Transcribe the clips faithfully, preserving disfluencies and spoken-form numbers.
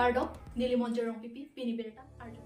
Kardom, neli Monjir Rongpipi, pini birta arju.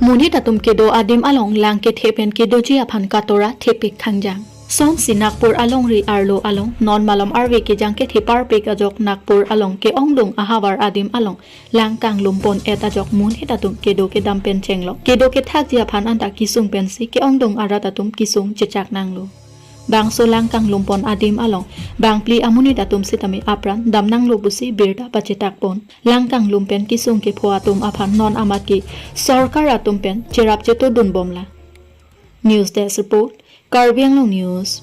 Monit atum kedo adim along lang kethe pen kedoji aphan katora thepik thangjang. Sonsi Nagpur alongri arlo along non malom arve kejang kethe parpik ajok Nagpur along ke-ongdung ahavar adim along lang kanglum pon-et ajok monit atum kedo kedam pen chenglok. Kedo kethakji aphan anta kesung pensi ke-ongdung arat atum kesung chechak nanglo. Bangso lang kanglum pon adim along bangphli amonit atum sitame apran dam nanglo pusi birta pachetak pon. Lang kanglum pen kesung kepho atum aphan non amat ke sorkar atum pen cherap chetodun bomla. News Desk Report, Karbi Anglong News.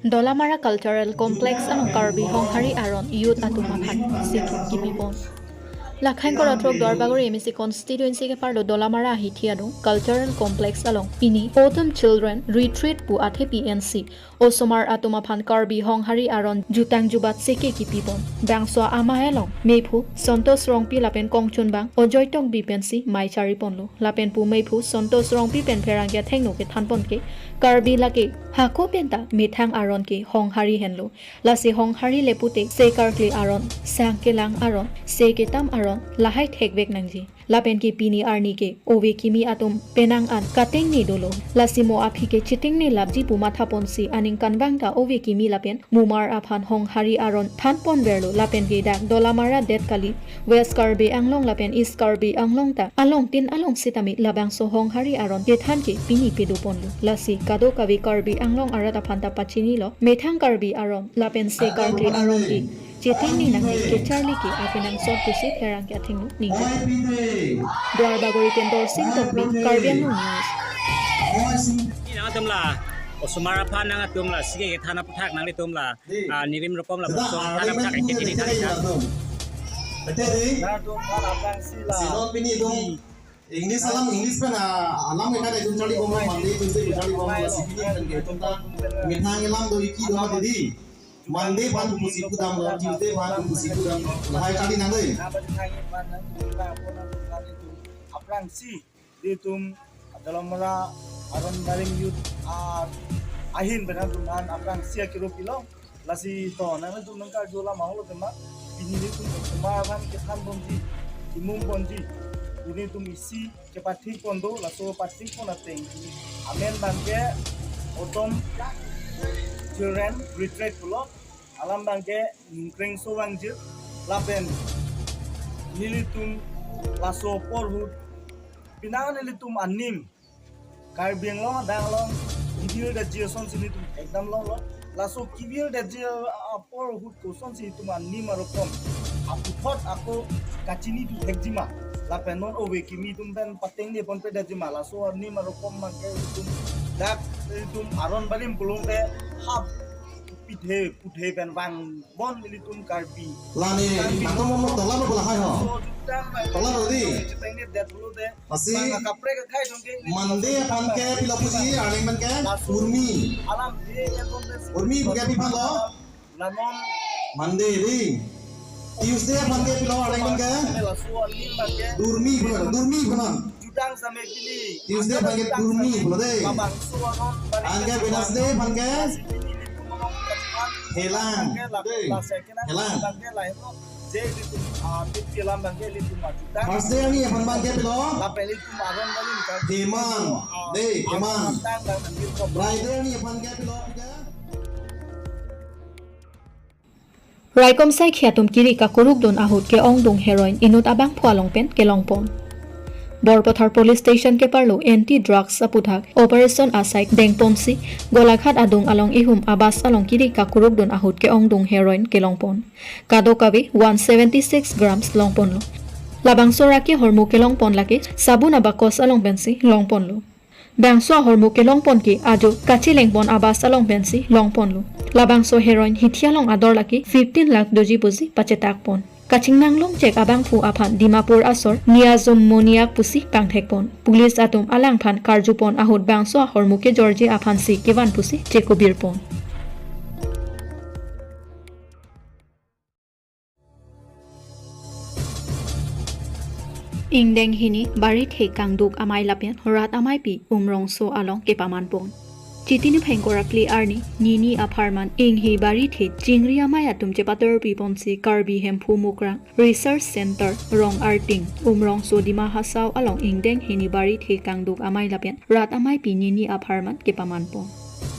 Dolamara Cultural Complex along Karbi Honghari Aron youth atum aphan siki kipi pon. Lakhain Koratrok Duarbagori M A C constituency keparlo Dolamara ahithi adung Cultural Complex along pini Autumn Children Retreat pu athepi ensi osomar atum aphan Karbi Honghari Aron jutang jubat siki kipi pon. Bangso amei along mephu Santosh Rongpi lapen kongchunbang Ajoy Tokbi pensi mei chari ponlo. Lapen pu mephu Santosh Rongpi pen pherangke athengno kethan pon ke Karbi lake hako penta methang aron ke Honghari henlo. Lasi Honghari le pute se karkli aron, sang kelang aron, se ketam aron, lahai thekvek nangji. Lapen ke pini arni ke ove kimi atum penang an katengne dolo. Lasi mo aphi ke chetengne lapji pu matha ponsi aningkanvang ta ove kimi lapen mumar aphan Honghari Aron than pon verlo. Lapen ke dak Dolamara det kali West Karbi Anglong lapen East Karbi Anglong ta along tin along sitame labangso Honghari Aron kethan ke pini pedo ponlo. Lasi kadokave Karbi Anglong arat aphan ta pachinilo, methang Karbi aron lapen se karkli aron ke chetengne nangji kecharli ke akenangsot pusi pherangke athengno ningje. Duarbagori pen Dorsing Tokbi, Karbi Anglong News. Ni nang atum la, osomar aphan nang atum la, siki kethan aputhak nanglitum la, ah, nirim rokom la, bosong than aputhak, eh, chetengne nangji. Betul, di? Nang atum kan aphrangsi la. Sinon pini dong. English alam, English pen, ah, alam ke kan itum charli bomlo, Monday, Tuesday charli bomlo, lasi pini pen ke itum ta methang alam do iki do mati, di. Monday aphan pusi pudam lo, Tuesday aphan pusi pudam lo. Lahai charli nang dei. Aphrangsi, di itum Dolamara Aron Barim Youth, ah, ahin pen itum an aphrangsi akiro pilo. Lasi to, nangtum nangkarju alam ahok lo tema, pini nelitum osomar aphan kethan ponji, imum ponji, pini nelitum isi kepathik pon do, laso pathik pon ateng amen abangke Autumn Children Retreat pulo, alam abangke Ningkrengso Wangjir, lapen nelitum laso porhut, penang nelitum anim, Karbi Anglong adang along kevir detji asonsi nelitum ekdam longlo. Laso kevir detji apor ahut kosonsi itum anim arokom aputhot ako kachini tu thekjima. Lapen non ove kimi atum pen patengne ponpe detjima. Laso anim arokom abangke itum dak itum aron barim pulongte hap pithe puthe pen vang bon ilitum Karbi. Lani, Karbi nangtum mo tola mo bola hai ho. So, jutang bai tola mo di. Chiteng ni det bulu de. Lasi, bang kaprek akhai dong ke. Monday aphan ke pilo puji, arleng aphan ke, laso Urmi. Alam dia yang konten si Urmi aphan ke pi aphan lo? Lanon. Monday di. Tuesday aphan ke pilo, arleng aphan ke? Laso alim aphan ke. Durmi aphan, Durmi aphan. Jutang sampai pini. Tuesday aphan ke Durmi pulo de. Labangso aron. Anke Wednesday aphan ke? Helang. De. Helang. Thursday arni aphan abangke pilo? Heman. De, Heman. Friday arni aphan ke pilo? Raikom saikhi atum kiri kakurukdun ahut ke-ongdung heroin inut abangphu along pen kelongpon. Borpathar Police Station keparlo anti drugs aputhak operation asai dengponsi Golaghat adung along ihum abus along kiri kakurukdun ahut ke-ongdung heroin kelongpon. Kadokave one seventy six grams longponlo. Labangso rak ke hormu kelongpon lake sabun abakos along pensi longponlo. Bangso ahormu kelongpon ke ajo kachelengpon abus along pensi longponlo. Labangso heroin hithi along ador lake fifteen lakh doji pusi pachetakpon. Kachingnang longchek abangphu aphan Dimapur asor Niazum Moniak pusi pangthekpon. Police atum alangphan karjupon ahut bangso ahormu kejorji aphansi kevan pusi chekobirpon. Ingdeng hini barithe kangduk amei lapen rat ameipi Umrongso along kepamanpon. Chiti niphai ingkoi ra phli arni, nini apharman Inghi Barithe chingri amei atum chepator piponsi Karbi Hemphu Mukrang Research Center, Rong Arting, Umrongso, Dima Hasao along ingdeng hini Barithe kangduk amei lapen rat ameipi nini apharman kepamanpon.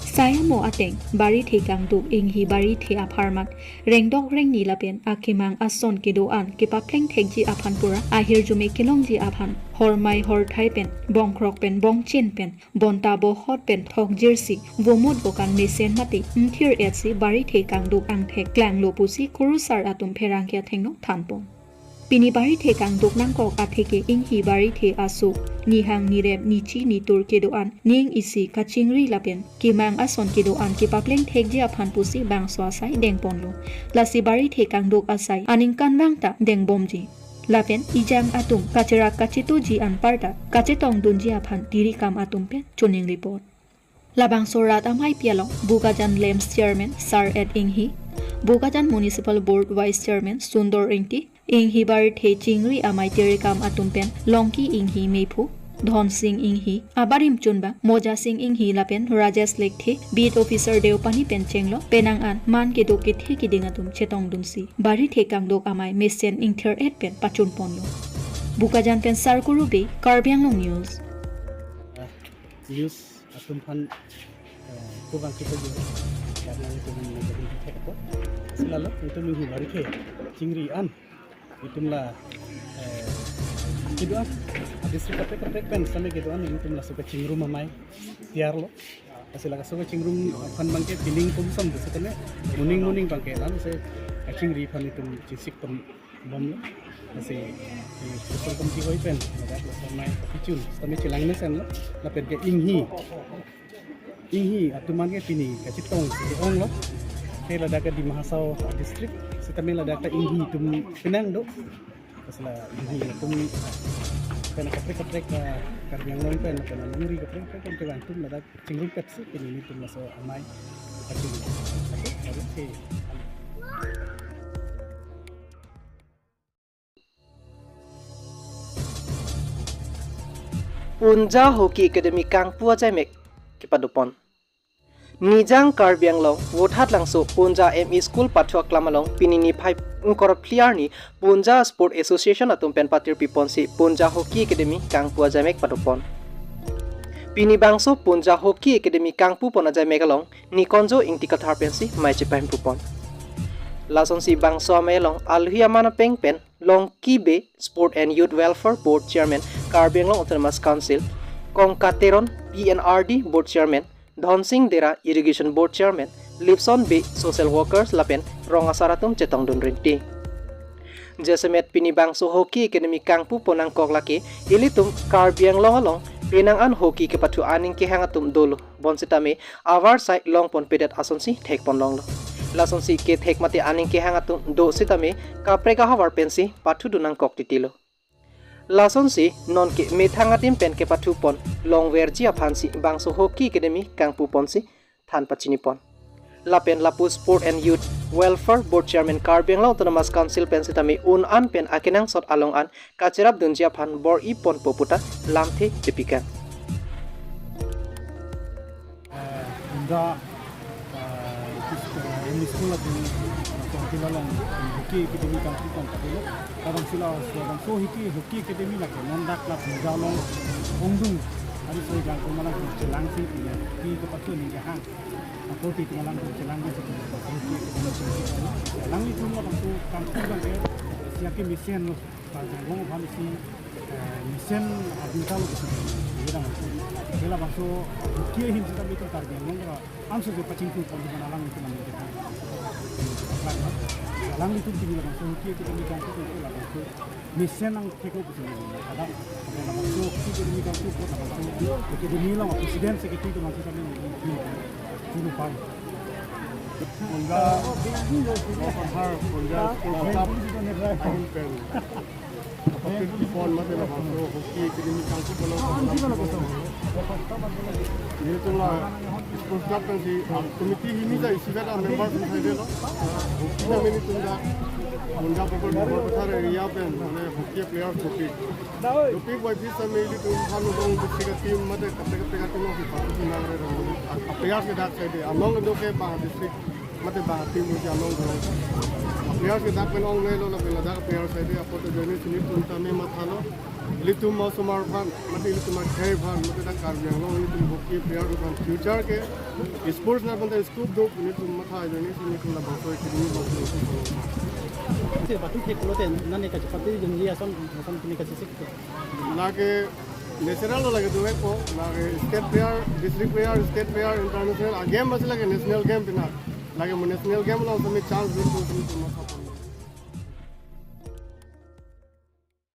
Sai amo ateng, Barithe kangduk Inghi Barithe apharman rengdok rengni lapen akemang ason kedo-an kepapleng thekji aphan pura ahirjume kelongji aphan hormei horthai pen, bongkrok pen, bongchin pen, bonta bohot pen thokjirsi, vomut vokan mesen mate ingthir-etsi Barithe kangduk angthek klanglo pusi kurusar atum pherangke athengno thanpon. Pini Barithe kangduk nangkok atheke Inghi Barithe aso, nihang nirep nichi nitur kedo-an, ning isi kachingri lapen kemang ason kedo-an kepapleng thekji aphan pusi bangso asai dengponlo. Lasi Barithe kangduk asai aningkanvang ta dengbomji. Lapen ejang atum kacherak kachetoji anparta kachetongdunji aphan tiri kam atum pen chuning report. Labangso rat ameipi along Bokajan LAMPS Chairman Sar et Inghi, Bokajan Municipal Board Vice Chairman Sundor Ingti, Inghi Barithe chingri amei tiri kam atum pen Longki Inghi, Meiphu Dhonsing Inghi, abarim chunbang Mojasing Inghi lapen Rajesh Lekthe, Beat Officer Deopani pen chenglo, penang an man kedo kethe kiding atum chetongdunsi Barithe kangduk amei mesen ingthir-et pen pachunponlo. Bokajan pen Sarkuru Bey, Karbi Anglong News. News atum aphan, eh, kubang kita juga karena itu menjadi kita apa? Selalu itu menghindari ke chingri an. Itum la, eh, kedo-an, district kaprek kaprek pen sitame kedo-an itum laso kachingrum amei tiarlo. Lasi la laso kachingrum aphan abangke pining kum som de sitame moning moning abangke la-ansi kachingri aphan itum chisik pon bomlo. Lasi, eh, kusol komti hoi pen ladak laso amei kapichun sitame chelang mesenlo, lapen ke Inghi, Inghi atum an ke pini kachetongsi onglo. Ke ladak ke Dima Hasao district, sitame ladak ta Inghi atum penang do. Lasi la Inghi atum pen kaprek kaprek, ah, Karbi Anglong pen, pen alongri kaprek kaprek pen atum ladak chingrum pepsi pini nelitum laso amei kachingrum. Oke, oke. Punja Hockey Academy kangpu ajaimek kepadopon. Nijang Karbi Anglong, Vothatlangso Punja M E School pathu aklam along pini niphai ingkoi ra phli arni Punja Sport Association atum pen patir piponsi Punja Hockey Academy kangpu ajaimek padopon. Pini bangso Punja Hockey Academy kangpupon ajaimek along Nikonjo Ingti Kathar pensi mei chepahimpupon. Lasonsi bangso amei along alohi aman apeng pen Longki Bey, Sport and Youth Welfare Board Chairman, Karbi Anglong Autonomous Council, Kongka Teron, P N R D Board Chairman, Dhonsing Dera, Irrigation Board Chairman, Lipson Bey, Social Workers lapen rong asar atum chetongdun rinti. Jasemet pini bangso Hockey Academy kangpupon nangkok lake ilitum Karbi Anglong along penang an hockey kepathu aning kehang atum dolo. Bonsitame avarsai longponpedet asonsi thekponlonglo. Lasonsi kethek mate aning kehang atum do sitame kaprek ahavar pensi pathudun nangkok titilo. Lasonsi nonke methang adim pen kepathupon longverji aphansi bangso Hockey Academy kangpuponsi than pachinipon. Lapen lapu Sport and Youth Welfare Board Chairman Karbi Anglong Autonomous Council pen sitame un an pen akenangsot along an kacherapdunji aphan bor-iponpo puta lamthe chepikang. Eh, Punja, eh, is-, eh, M E School atum, eh, Kongkila along, eh, Hockey Academy kangpupon kadokave. Kadokave sila, so, so Hockey, Hockey Academy lake, non dak la Punja along ongdung. Ari soi gang ko malang chelangsi punya, hockey kepathu aning kehang. Ako ti malang chelangsi punya, Hockey Academy. Alanglitum labangso kangpu abangke, isi ake mesen lo. Karbi Anglong aphan isi, eh, mesen adinta lo kesi. Jadi, labangso, hockey ahin sitame itum Karbi Anglong ke, amso je pachingthurpon di mana alanglitum aning kehang. Alanglitum pini labangso hockey atum kehang ke labangso mesen nangthek lo kesi. Ada, ada labangso hockey atum kehang ke labangso, hockey atum along president secretary atum sitame tunu pai. Punja, Punja Sports Club, ahun pen. Apapit kipon mate labangso Hockey Academy kangpu along. Nelitum la Sports Club pensi, ah, committee hini ja isivet a-member atum thaidetlo. Hockey ta nelitum ja Munjapokot Borpathar area pen mane hockey players dopik. Dopik Y P sami ilitum aphan Urong district team mate kaprek kaprek team alongsi participate nangre. Players kedak side along do ke bang district mate bang team uji along do. Players kedak pen ongnelo lapen ladak players side apot ajoine si nelitum tame mathalo. Ilitum osomar aphan mate ilitum akhei aphan mate dak Karbi Anglong ilitum hockey player aphan future ke sports na banta scope do, nelitum matha ajoine si nelitum labangso academy bangso. Te batu thek pulote nane kachepate jongji ason ason pini kachesik ke. Lake natural lo lake do ko, lake state player, district player, state player, international a game mas lake national game pina. Lake mo national game along sami chance do, nelitum matha.